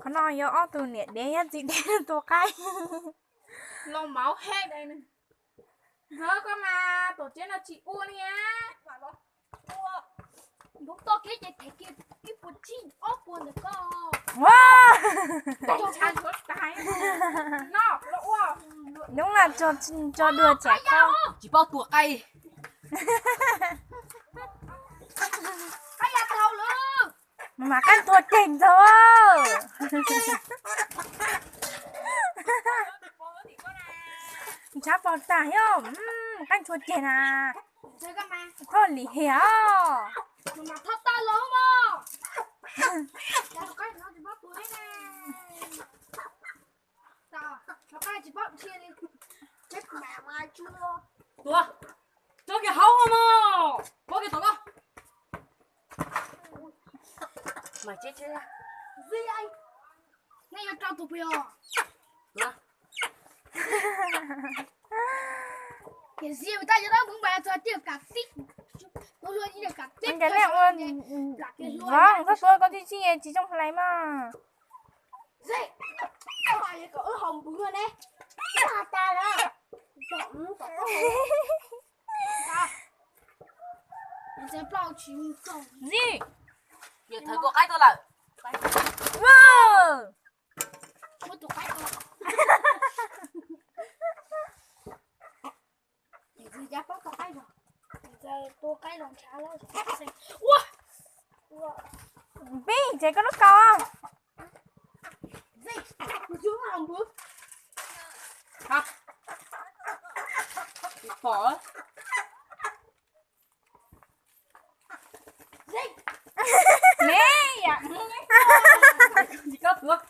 Qhov no yog ob tug niam dev thiab txiv dev tua qaib. Los mauv hev dais nws. Ntxawg koj mas tom tsev no tsis ua li. Ua, hnub toj kev ces thev kiag ib puas tsib ob puas ntawm koj. Ua, hnub na tso dua tsam koj tsis paub tua qaib. Mas qaib nthua ceg ntxaug. Ntshav pog tag yog qaib nthua ceg na. Koj lim hiam os. Tuav, tso kiag hauv mog, pov kiag tom koj. Nej yuav rau tus pes os. Ces zia tas yog dab kuv mas txog tiag kam tib, kuv luag ib kam tib. Vov, koj tuav koj tib tsis tsis zoo hlais mas. Zeb, koj hais kom wb haus npwv ne. Koj hais tas lawm. Zeb, niam thawj tua qaib tuaj lawm. Ua, tus qaib tua. Tus qaib tua qaib los ntshav lawm. Ua, peb ces koj lub kaus. Tsis pom. Ne, yam tsis koj tuav.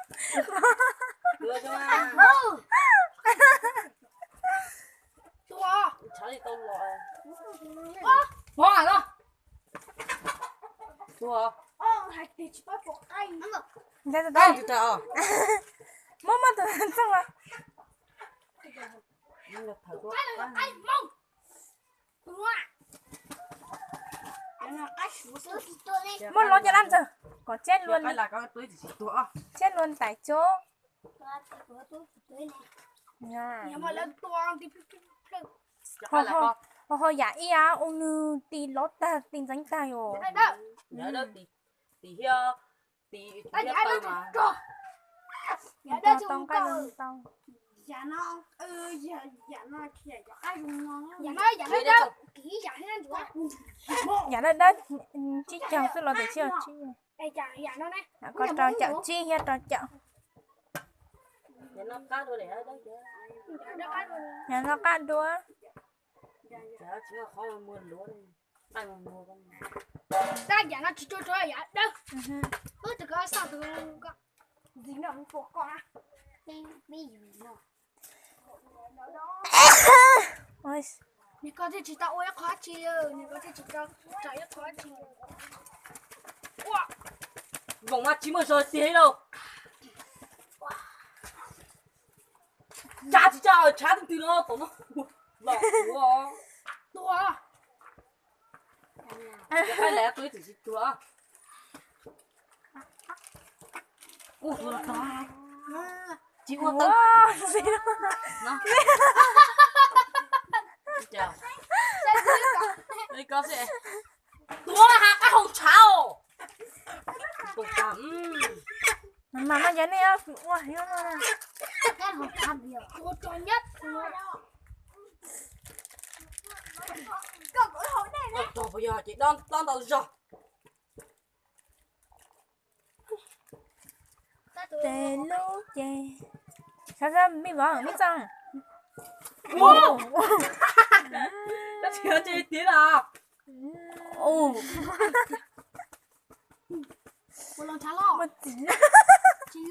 Tuav, tuav. Pov, pov. Tuav. Ntawd, ntawd. Muab, muab tus txooj. Muab lov cov dab ntxawg kom tseb luag, tseb luag ntais tso. Ho, ho yam ib ua nws tis lov tag tis ntxeev tag yom. Tau nqaij tau. Yam dawb dawb tsib caug xwb los tias tsib caug tsib. Koj rau caum tsib thiab rau caum. Yam no qab dua. Tab yam no tsis tsuag tsuag yam dawb. Wb tus ko xauj tus ko. Nws koj thiaj tsis tau ua ib qho dab tsi, nws koj thiaj tsis tau tso ib qho dab tsi. Voom mas tsis muaj zog tiag ib lauj. Tsa tsis tsa tshav twg twg no tom no los ua. Tua. Qaib lawv tua ib txwm tsis tuag. Ua tua tag. Tsis ua tau. Tua ha qab hau tshav os. Mas no yog nej ua. Tua tso nyab. Tua tso puas yog ces dob dob ntau zog. Tes lub ces, xav xav me vov me txooj. Tab sis tiag na. Ua los ntshav los? Tsis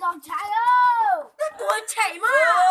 los ntshav. Tua tshem mas.